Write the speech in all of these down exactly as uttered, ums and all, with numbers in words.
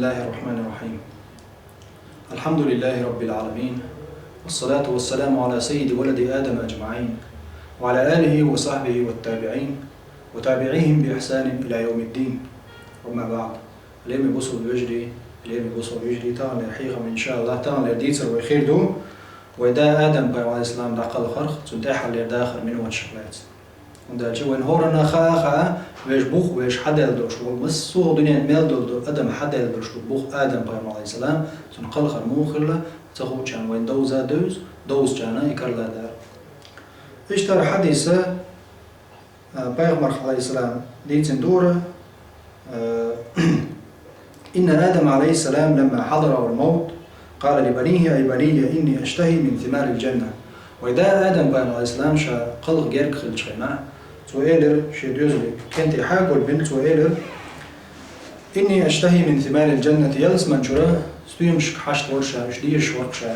بسم الله الرحمن الرحيم. الحمد لله رب العالمين، والصلاة والسلام على سيد ولد آدم أجمعين، وعلى آله وصحبه والتابعين وتابعيهم بإحسان إلى يوم الدين. أما بعد. Лераме бусалба вежарий, лераме бусалба вежарий, таханлера хьехам, иншааллахӀ, таханлера дийцар вай хир ду. Вай да Адам пайхамар, Ӏалайхиссалам, дӀакхалхарх, цун тӀехьаллера дахар миноташка лаьцна. ХӀунда аьлча вайна хӀоранна хаа, хаа, вешан бух, вешан хьадаьлла долуш болу, массо а дуьненна мел долу адам хьадаьлла долуш болу бух Адам пайхамар, Ӏалайхиссалам, цуьнан кхалхар муха хилла, ца хуучарна вайна довза а девза, довзучарна и карла дара. Иштта хьадиса, а, пайхамарх, Ӏалайхиссалам, дийцина дора, а, إن آدم عليه السلام لما حضره الموت قال لبنيه: أي بني إني أشتهي من ثمار الجنة. Вай да Адам пайхамар, Ӏалайхиссалам, ша кхалха герга хиллачу хенахь, цо элира шен доьзале, кӀентий хьагулбина, цо элира: إني أشتهي من ثمار الجنة, ялсамани чуьра стоьмашка хьашт вара ша, уьш дезаш вара ша.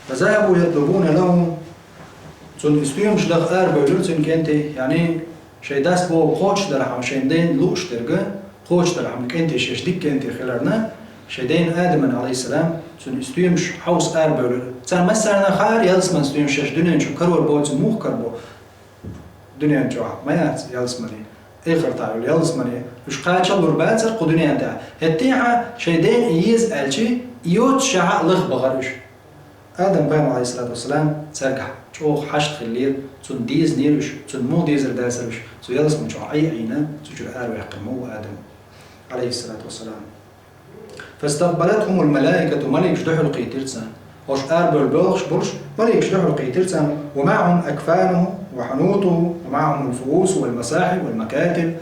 فذهبوا يطلبون له, цунна и стоьмаш даха арабевлира цуьнан кӀентий, яъни шайн дас бохург кхочушдархьама, шайн ден лууш дерг кхочушдархьама, кӀентий шаьш дика кӀентий хиларна, шайн ден Адаман, Ӏалайхиссалам, цунна и стоьмаш хьовса арабевлира. Царна массарна хаьара ялсамани стоьмаш шаьш дуьнен чу карор боцург муха карабо. Дуьнен чохь ма яц ялсамани, эхартахь йолу ялсамани, уьш кхачалур бацара кху дуьнен тӀехь. ХӀеттехьа шайн ден и еза аьлчи, и йоццушехьа лаха бахара уьш. Адам пайхамар, Ӏалайхиссалату вассалам, цаьргахь чӀогӀа хьашт хиллера, цунна дезанера уьш, цунна муха дезар дацара уьш, цу ялсамани чохь Ӏий а Ӏийна, цу чуьра араваьккхина ма ву Адам, Ӏалайхиссалату вассалам. فاستقبلتهم الملائكة, маликаш дуьхьал кхийтира царна. ХӀорш арабевлла боьлхуш болуш, маликаш дуьхьал кхийтира царна. ومعهم أكفانهم وحنوطهم ومعهم الفؤوس والمساحف والمكاتل.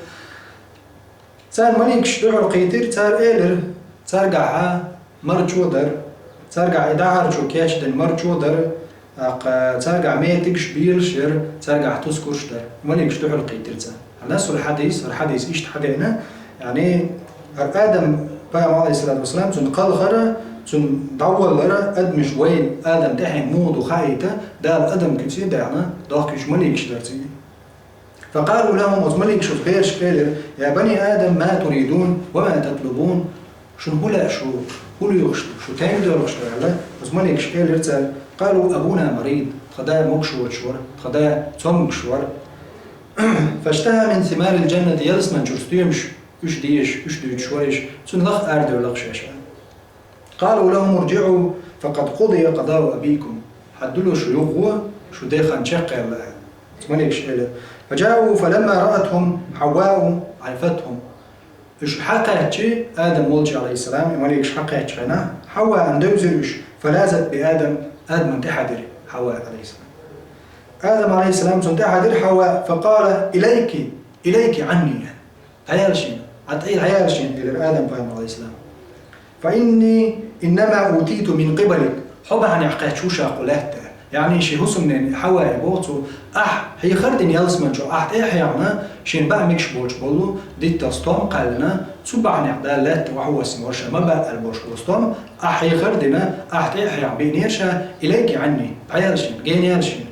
Царна маликаш дуьхьал кхийтира, цара элира, цаьргахьа марчо дара, цаьргахь и дӀахьарчо кечдина марчо дара, тӀаккха цаьргахь метигаш, белаш яра, цаьргахь тускурш дара. Маликаш дуьхьал кхийтира царна. Хьанасул хьадис, хӀара хьадис иштта хьадеана, яъни, хӀара Адам пайхамар, Ӏалайхиссалату вассалам, цуьнан кхалхара, цуьнан дӀаваллара, адамаш вайна, Адам тӀаьхье муха ду хаийта, Дала Адам куьце а даьхна, дохкуьйтуш маликаш дара цигахь. فقالوا لهم, оцу маликаша оцу берашка элира: يا بني آدم ما تريدون وما تطلبون؟ Шуна хӀун лаьа шу, хӀун лоьхуш ду, шу тенга доьлхуш ду аьлла, оцу маликаша элира цара: قالوا أبونا مريض, тхан да могуш воцуш вара, тхан да цомгуш вара. فاشتهى من ثمار الجنة, ялсамани чуьра стоьмаш, уьш дезаш, уьш дуьйцуш вара уьш, цунна лаха арадевлла шаьш аьлла. قالوا لهم ارجعوا فقد قضي قضاء أبيكم. ХӀара ду шу юхаво, шун ден хан чекхъяьлла аьлла. Оцу маликаша элира. فجاءوا فلما رأتهم حواء عرفتهم. Уьш хьакхаьччи, Адам волчу, Ӏалайхиссалам, и маликаш хьакхаьччу хенахь, Хьаваан девзира уьш, فلاذت بآدم, Адамна тӀаьхьадира Хьава, Ӏалайхиссалам. Адам, Ӏалайхиссалам, цунна тӀаьхьадира Хьава, فقال: إليك، إليك عني. ДӀаяьлла шена, Ӏа тӀе дӀаяьлла шена, элира Адам пайхамар, Ӏалайхиссалам. فإني إنما أوتيت من قبلك. Хьо бахьанехь кхаьчна ву ша кху лаьтта. Яъни шен хӀусамнене Хьавае боху цо, ахь хьехар а дина ялсамани чу, ахь тӀе а хьехна, шена баа мегаш болчу болу, дитталц стом а кхаьллина, цу бахьанехь Дала лаьтта охьавоссийна вара ша, ма баа аьлла болуш болу стом, ахь хьехар а дина, ахь тӀе а хьехна биънера ша, إليك عني, дӀаяьлла шена, генаяьлла шена.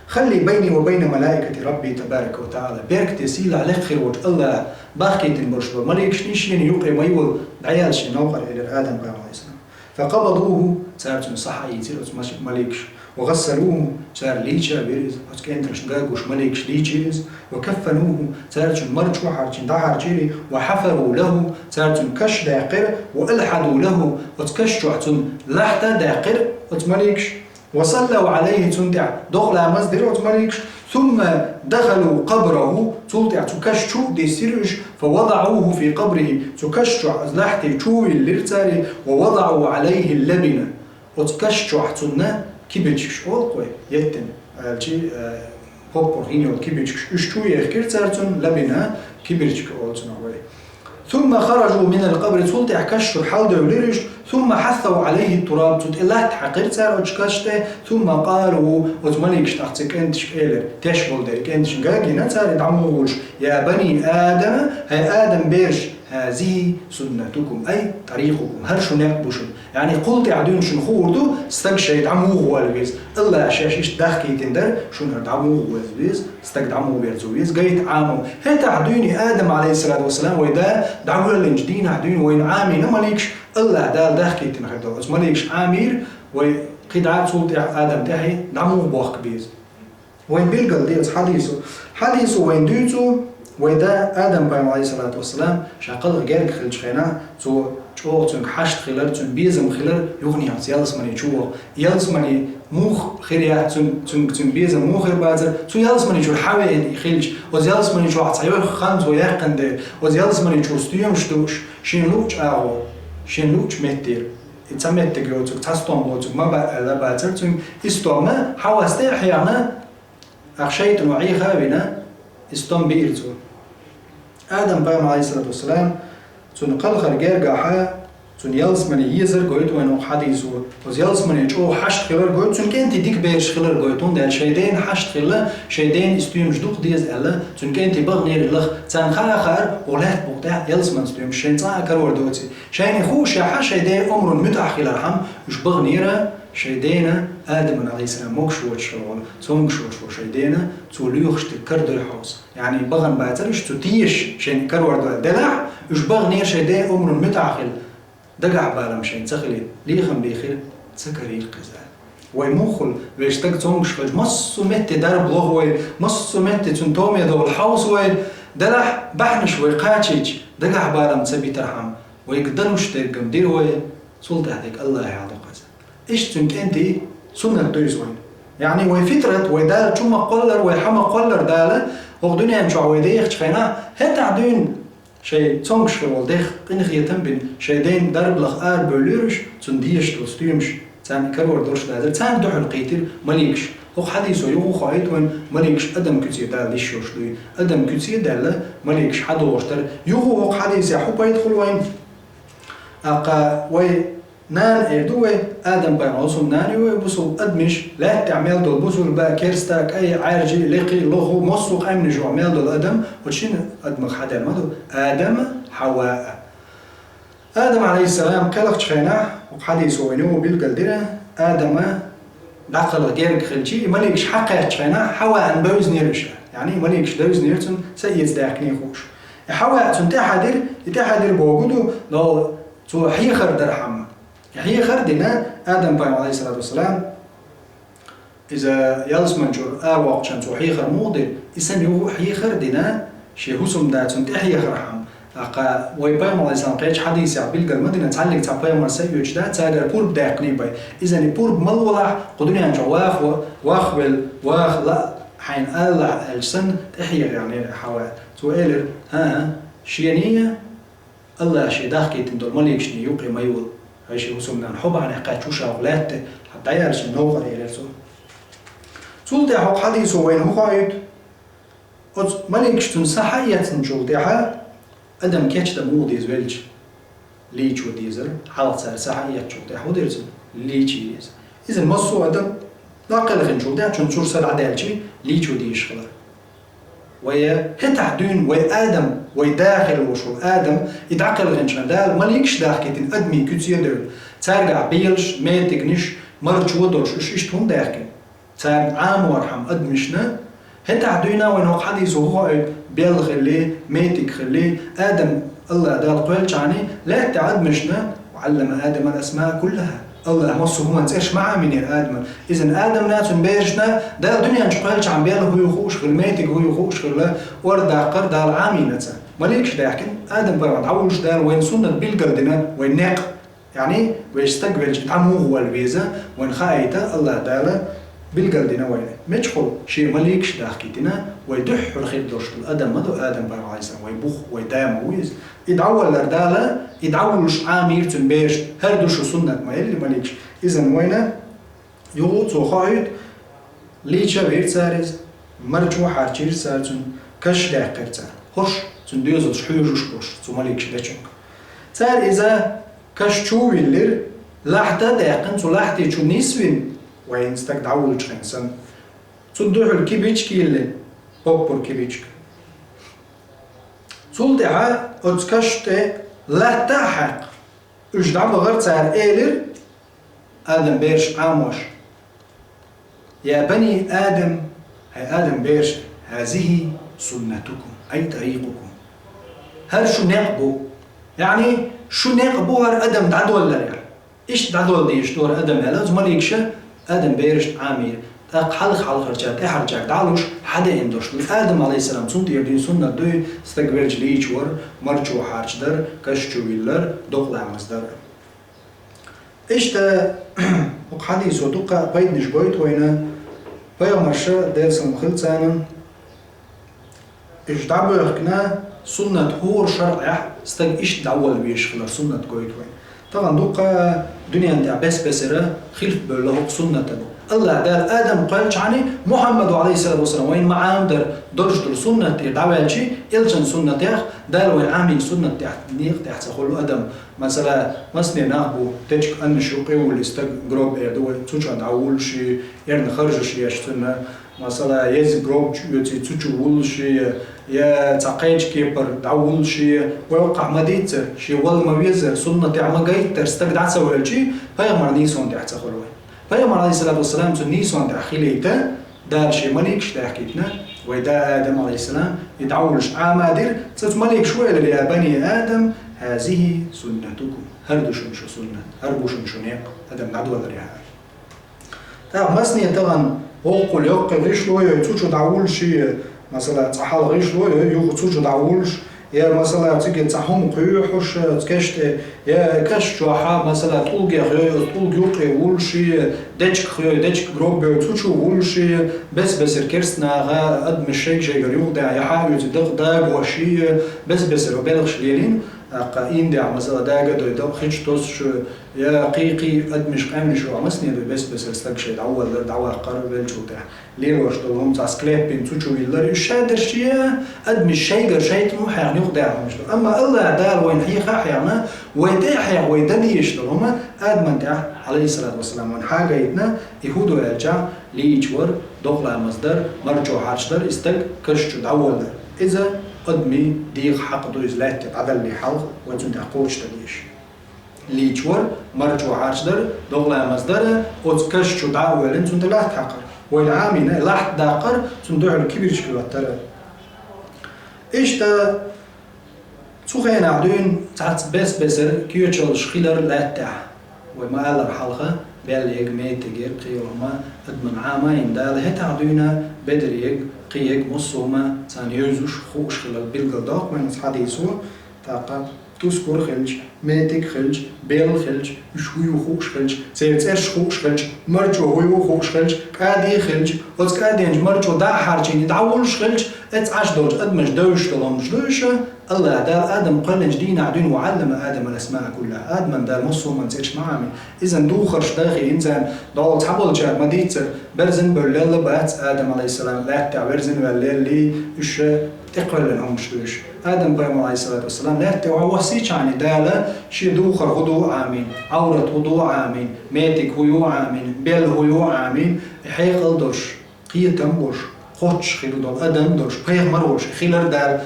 خلي بيني وبين ملائكة ربي تبارك وتعالى. Беркате, сийлахь, лекха хир волчу АллахӀа бахкийтина болуш болу маликашний шена юккъе ма йолу, дӀаяьлла шен новкъара, элира Адам пайхамар, Ӏалайхиссалам. فقبضوه, цара цунна схьаийцира оцу мал-, маликаша. وغسلوه, цара лийча а вира иза, оцу кӀентаршна гуш маликаша лийчира иза. وكفنوه, цара цуьнан марчо хьарчийна дӀахьарчийра. وحفروا له, цара цуьнан каш даьккхира. وألحدوا له, оцу каш чохь цунна лахьта а даьккхира оцу маликаша. وصلوا عليه, цунна тӀехь докъа ламаз дира оцу маликаша, ثم دخلوا قبره, цул тӀехь цу каш чу а диссира уьш, فوضعوه في قبره, цу каш чохь лахьте чу а виллира цара, ووضعوا عليه اللبن, оцу каш чохь цунна кибирчкаш олу-кх вай, еттина, аьлчи, э, поппарх йина йолу кибирчкаш, уьш чу а ехкира цара цунна, لبن, кибирчка олу цунах вай. ثم خرجوا من القبر, цул тӀехь каш чуьра хьаладевлира уьш, ثم حثوا عليه التراب, цу тӀе латта хьаькхира цара оцу каш тӀе, ثم قالوا, оцу маликаша тӀаккха цу кӀенташка элира, теш болу дела, кӀенташна гина цара дӀа муха вуьлуш: يا بني آدم, хӀай Адам бераш, هذه سنتكم، أي طريقكم, хӀара шун некъ ба шун. Яъни кхул тӀехь дуьйна шуна хуур ду, стаг шайн дӀа муха вала веза. АллахӀа шаьш иштта дахкийтина дар, шуна хӀара дӀа муха вала веза, стаг дӀа муха верза веза, гайта Ӏамо. ХӀетахь дуьйна и Адам, Ӏалайхиссалату вассалам, вай да дӀавоьллинчу дийнахь дуьйна вайна Ӏамийна маликаш, АллахӀа Дала дахкийтина хир долу. Оцу маликаш Ӏамийра, вай кхидӀа а цул тӀаьхьа Адам тӀаьхье дӀа муха бохка беза. Вайн билгал де оцу хьадисо. Хьадисо вайн дуьйцу, вай да Адам-пайхамар, Ӏалайхиссалату вассалам, ша кхалха герга хиллачу хенахь, цо чӀогӀа цуьнга хьашт хилар, цуьнан безам хилар, юханехьа оцу ялсамани чу ваха. Ялсамани муха хир яц цуьнан, цуьнан, цуьнан безам муха хир бацара, цу ялсамани чуьра хьавеана и хилча, оцу ялсамани чохь цхьа йоккха хан цо яьккхина дела, оцу ялсамани чу стоьмаш дууш, шен луъучу агӀор, шен луъучу меттера. И цхьа меттиг йоцург, цхьа стом боцург ма баьлла бацара цуьнга, и стом Хьавас тӀе а хьехна, ах шайтано Ӏеха а вина, и стом биира цо. Адам-пайхамар, Ӏалайхиссалату вассалам, цуьнан кхалхар гергахьа, цуьнан ялсамани езар гойту вайна хӀокху хьадисо. Оцу ялсамани чӀогӀа хьашт хилар гойту, цуьнан кӀентий дика бераш хилар гойту, хӀунда аьлча шайн дена хьашт хилла, шайн дена и стоьмаш дукха деза аьлла, цуьнан кӀентий баханера и лаха. Царна хаа а хаьара, оха лаьтта букъа тӀехь ялсамани стоьмаш шайна цкъа а карор доций. Шайна хууш яхьа шайн ден омран муьтӀахь хилархьама, уьш баханера шайн дена, Адаман, Ӏалайхиссалам, могуш воцуш хилла волу, цомгуш воцуш волу шайн дена, цо лоьхуш дерг карадойла хьовса. Яъни бахана бацара уьш цу тешаш, шайна карор дойла делахь, уьш баханера шайн ден омран муьтӀахь хилла. Дагахь балам шайна ца хилийта, лехам бехира, ца карийра кхуза. Вай муххал, вешан стаг цомгуш хилча, массо а метте дарба лоху вай, массо а метте цуьнан томе довла хьовса вай, делахь баьхнаш вай кхачийча, дагахь балам ца битархьама, вайга далуш дерг-м дира вай, цул тӀаьхьа дерг АллахӀехь ду кхуза. Иштта цуьнан кӀентий суннат ду иза вайна. Яъни вай фитрат, вай Дала чу ма кхоллара, вай хьа ма кхоллара Дала, хӀокху дуьнен чохь вай дехачу хенахь, хӀетахь дуьйна шайн цомгуш хир волу дех къинхетам а бина, шайн ден дарба лаха арабевллера уьш, цунна дезаш долу стоьмаш, царна карор долуш дазара, царна дуьхьал кхийтира маликаш. ХӀокху хьадисо юха а хоуьйту вайна, маликаш адам куьце Дала йиш йолуш дуй. Адам куьце а даьлла, маликаш хьадогӀуш дара. Юха а хӀокху хьадисехь хӀун пайда хуьлу вайна? Аккха вай нана эр ду вай, Адам-пайхамар, бусулба нана ю вай, бусулба адамаш, лаьтта тӀехь мел долу бусулба, керста, кӀай, Ӏаьржи, лекхи, лоху, массо а къаьмнаш чохь мел долу адам, оцу шина адамах хьадаьлла ма ду, Адам, Хьава. Адам, Ӏалайхиссалам, кхелхачу хенахь, хӀокху хьадисо вайна юха а билгал дира, Адама дӀакхалха герга хилчий, и маликаш хьакхаьччу хенахь, Хьаваан бевзинера уьш. Яъни и маликаш девзинера цунна, са эца даьккхиний хууш. И Хьава цунна тӀаьхьа дира, и тӀаьхьа дира боху ду, но цо хьехар дархьама. Хьехар дина, Адам-пайхамар, Ӏалайхиссалату вассалам, иза ялсамани чуьра аравоккхучунна цо хьехар муха дира, и санна юха а хьехар дина, шен хӀусамда цунна тӀехьехархьама. Аккха вай пайхамар, Ӏалайхиссалам, кхечу хьадисехь билгал ма дина, цхьаллиг цхьа пайхамар са а оьцуш да, цагара пурба даьккхиний бай. Иза и пурба мала волахь, кху дуьнен чохь ваха, вахвелла, ваха лаа, хьайна алалахь аьлча санна, тӀехьехархьама Хьава. Цо элира: «ХӀан, шений, АллахӀа шен дахкийтина долу маликашний юккъе ма йолу. Хьайн шен хӀусамнана хьо бахьанехь кхаьчча вуьшта ву лаьтта, хьан дӀаяьлла шен новкъа», — элира цо. Цул тӀаьхьа хӀокху хьадисо вайна хӀун хоуьйту? Оцу маликаш цунна са хьаэцначул тӀаьхьа адам кечдан муха деза велча? Лийчо дезара. Хьалха цара са хьаэцначул тӀаьхьа хӀун дира цунна? Лийчий деза. Иза массо а адам дӀакхелхинчул тӀаьхьа цунна чуьра са дӀадаьлчий, лийчо дезаш хилар. Вай хӀетахь дуьйна вай Адам, вай да хир волуш волу Адам, и дӀакхелхинчхьана Дала маликаш дахкийтина адамийн куьце а девлла. Цаьргахь белаш, метигнаш, марчо а долуш, уьш иштта хӀунда даьхкина? Царна Ӏаморхьама адамашна, хӀетахь дуьйна вайна хӀокху хьадисо хӀун хоуьйту, белла хилли, метиг хилли, Адам АллахӀ Дала кхоьллинчхьана лаьтта тӀехь адамашна, «Ва Ӏаллама Адама ал-асмаа куллаха». АллахӀа массо а хӀуманан цӀераш ма Ӏамийнера Адамна. Иза Адамна, цуьнан берашна Дала дуьнен чу кхоьллинчхьана белла хӀу ю хууш хилла, метиг хӀу ю хууш хилла, ордаккхар Дала Ӏамийнера царна. Маликаш даьхкина, Адам-пайхамар дӀавуллуш Дала вайна суннат билгал дина, вайн некъ. Яъни, вешан стаг велча, и дӀа муха вала веза, вайна хаийта, АллахӀ Дала билгал дина вайна. Мичахула шен маликаш дахкийтина, вай дуьххьара хир долуш долу адам ма ду Адам-пайхамар, Ӏалайхиссалам, вай бух, вай да ма ву иза. И дӀаваллар Дала, и дӀавуллуш Ӏамийра цуьнан берашна, хӀара ду шу суннат ма элли маликаш. Иза вайна юха а цо хоуьйту, лийча а вийра цара иза, марчо а хьарчийра цара цунна, каш а даьккхира цара. ХӀорш цуьнан доьзалш хьоьжуш болуш, цу маликаша дечуьнга. Цара иза каш чу а виллира, лахьта а даьккхина, цу лахьти чу нисвина, вайн стаг дӀавуллучу хенахь санна. Цунна дуьхьал кибичка а йиллина, поппар кибичка. Цул тӀаьхьа оцу каш тӀе латта а хьаькхна, уьш дӀабахара, цара элира, Адам бераш Ӏамош: «Я бани Адам, хӀай Адам бераш, хӀазихӀи суннатукум, ай тарикъукум. ХӀара шун некъ бу, яъни шун некъ бу хӀара адам дӀадолларехь. Иштта дӀадолла дезаш ду хӀара адам», — аьлла, оцу маликаша Адам берашна Ӏамийра. ТӀаккха хьалха-хьалхарчара, тӀаьхьарчаьрга дӀалуш, хьадаийна долуш ду. Адам, алейхиссалам, цунна тӀера дуьйна суннат ду, стаг велча лийча вар, марчо хьарчадар, каш чу виллар, докъа ламаз дар. Иштта, хӀокху хьадисо дуккха а пайданаш гойту вайна, пайхамарша, Делан салам хилла царна, уьш дӀабоьхкина, суннат хӀора шарӀехь стаг иштта дӀаволла везаш хилар суннат гойту вайна. Тахана дуккха а дуьнен тӀехь бес-бесара хилф бевлла хӀокху суннатан. АллахӀ Дала Адам кхоьллинчхьана Мухьаммада, алейхиссалату вассалам, вайна ма-Ӏамадарра долуш долу суннат тӀера дӀаваьлча, элчан суннатех, Дала вайна Ӏамийначу суннат тӀехь, некъа тӀехь ца хуьлу адам. Масала, масане нах бу, дечиг адамаш юккъе а вуллий, стаг гроб эр ду вай, цу чу дӀавуллуш, эрна харжаш еш цунна, масала, еза гроб чу оьций, цу чу вуллуш, я цхьа кхечу кепара дӀавуллуш, вай воккхахь ма-дийццара, шен вала ма-везара, суннатехь ма-гайттара, стаг дӀа ца воьлча, пайхамаран нийсонан тӀехь ца хуьлу вай. Пайхамар, алейхиссалату вассалам, цу нийсонан тӀехь хилийта, Дала шен маликаш даьхкийтина, вай да Адам, алейхиссалам, и дӀавуллуш Ӏамадира, цу, цу маликаша элира: «Я бани Адам, хӀазихӀи суннатукум. ХӀара ду шуна шун суннат, хӀара бу шуна шун некъ, адам дӀадолларехь». ТӀаккха масане тахана воккхул йоккхий гӀишло йой, цу чу дӀавуллуш, масала, цкъа хьалха гӀишло йой, юха цу чу дӀавуллуш, я, масала, цига цхьа хӀума кхоьхьуш, цу каш тӀе, я каш чохь, масала, тӀулгех йой, оцу тӀулга юккъе вуллуш, дечигах йой, дечиг гроб йой, цу чу вуллуш, бес-бесара керста наха, адамаш шайга-шайгара юхадаьхьна, я хьа а оьций, дакъа дагош, бес-бесара белхаш лелийна, тӀаккха индехь, масала, дага а дой, дакъа хи чу тосуш, я кхин-кхин адамаш, къаьмнаш юкъахь масане ду, бес-бесара стаг шайн дӀаволлар, дӀаваккхар веллачул тӀаьхьа. Лелош долу хӀума цхьа склеп бина цу чу виллар, уьш шадерш я, адамаш шайгара шайтӀано хьехна юхадаьхна хӀумнаш ду. Амма АллахӀ Дала вайна хьеха а хьехна, вай тӀе а хьеха, вай дан дезаш долу хӀума Адаман тӀехь, алейхиссалату вассалам, вайна хьагайтина, и хӀун ду аьлча, лийча вар, докъа ламаз дар, марчо хьарчадар, и стаг каш чу дӀаволлар. Иза адамийн дегӀан хьакъ ду, иза лаьтта дӀадаллале хьалха, вай цунна тӀехь кхочушдан дезаш. Лийча вар, марчо хьарчадар, докъа ламаз дар, оцу каш чу дӀа а воьллина, цунна тӀе латта хьакхар. Вайна Ӏамийна, латта даккхар, цунна дуьхьал кибирчка латтар. Иштта цу хенахь дуьйна цхьацца бес-бесара коьчалш хилар лаьттахь. Вай ма-аллара хьалха, бел ега, метиг ега, кхин йолу хӀума адамна Ӏама а йина Дала, хӀетахь дуьйна бедар ега, кхин ега, массо а хӀума царна евзаш, хууш хилар билгалдоккху вайна оцу хьадисо. ТӀаккха тускар хилча, метиг хилча, бел хилча, уьш хӀун ю хууш хилча, церан цӀераш хууш хилча, марчо хӀун ю хууш хилча, кӀади хилча, оцу кӀадинчу марчо дӀа а хьарчийна, дӀавуллуш хилча, эццахь Ӏаш долчу адамаша девзаш долу хӀумнаш ду уьш. АллахӀ Дала Адам кхоьллинчу дийнахь дуьйна: «Ва Ӏаллама Адама ал-асмаа куллаха». Адамна Дала массо а хӀуманан цӀераш ма Ӏамийна. Иза духарш дахийна царна, дӀо цхьаболчара ма-дийццара, берзан бевлла лелла бац Адам, алейхиссалам, лаьттахь верзина ваьлла леллий, уьш тӀекхоьллина хӀумнаш ду уьш. Адам-пайхамар, алейхиссалату вассалам, лаьтта тӀе охьавоссийчхьана Дала шен духар хӀун ду а Ӏамийна, Ӏаврат хӀун ду а Ӏамийна, метиг хӀун ю а Ӏамийна, бел хӀун ю а Ӏамийна, и хьекъал долуш, кхетам болуш, кхоччуш хир долу адам долуш, пайхамар волуш хилар Дала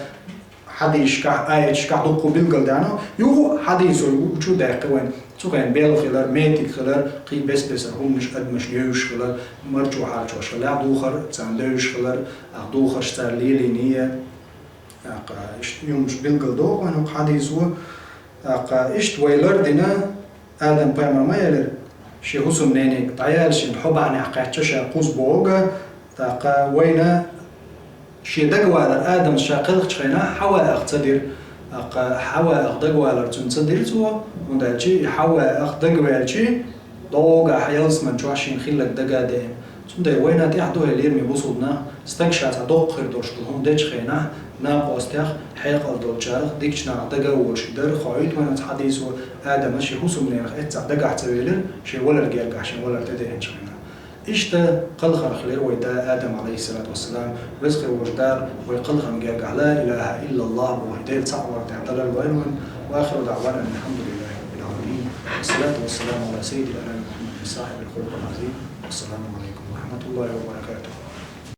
хьадисашкахь, аяташкахь дуккха билгалдаьхна, юха хьадисо гучудаьккхи вайна. Цу хенахь бел хилар, метиг хилар, кхин бес-бесара хӀуманаш адамашна евзаш хилар, марчо хьарчош хилар, духар царна девзаш хилар, ахь духарш цара лелийний, тӀаккха иштта хӀуманаш билгалдоккху вайна хӀокху хьадисо. ТӀаккха иштта вай лардина, Адам-пайхамар ма элира шен хӀусамнениг: «ДӀаяла шена, хьо бахьанехь кхаьчча ша кхуза боху», тӀаккха вайна шен дагавалар Адамас ша кхелхачу хенахь Хьаваах ца дира. ТӀаккха Хьаваах дагавалар цунна ца дира цо, хӀунда аьлча и Хьаваах дагаваьлча, догахь ялсаман чохь шена хилларг дага а деана. Цундела вайна тӀехь ду хӀара, лераме бусулба нах, стаг ша цхьа доккха хир долуш долу хӀума дечу хенахь, накъостех, хьекъал долчарах, дикачу нахах дага а волуш и дара, хоуьйту вайна оцу хьадисо, Адамас шен хӀусамненах эццахь дагахь ца велира, шен валар гергахь шен валар тӀедеанчу хенахь. Иштта кхалхар хилира вай да Адам, алейхиссалату вассалам, веза хир волчу Дала вай кхалхарна гергахь ла илаха иллаллах боху Делан цхьаъ варна тӀехь далар лойла вайна. Ва ахиру даъвана анил хьамдулиллахи раббил Ӏаламин. Вассалату вассаламу ала саййидил анами Мухаммадин сахибил хулукъил Ӏазим. Вассаламу алейкум ва рахматуллахи ва баракатух.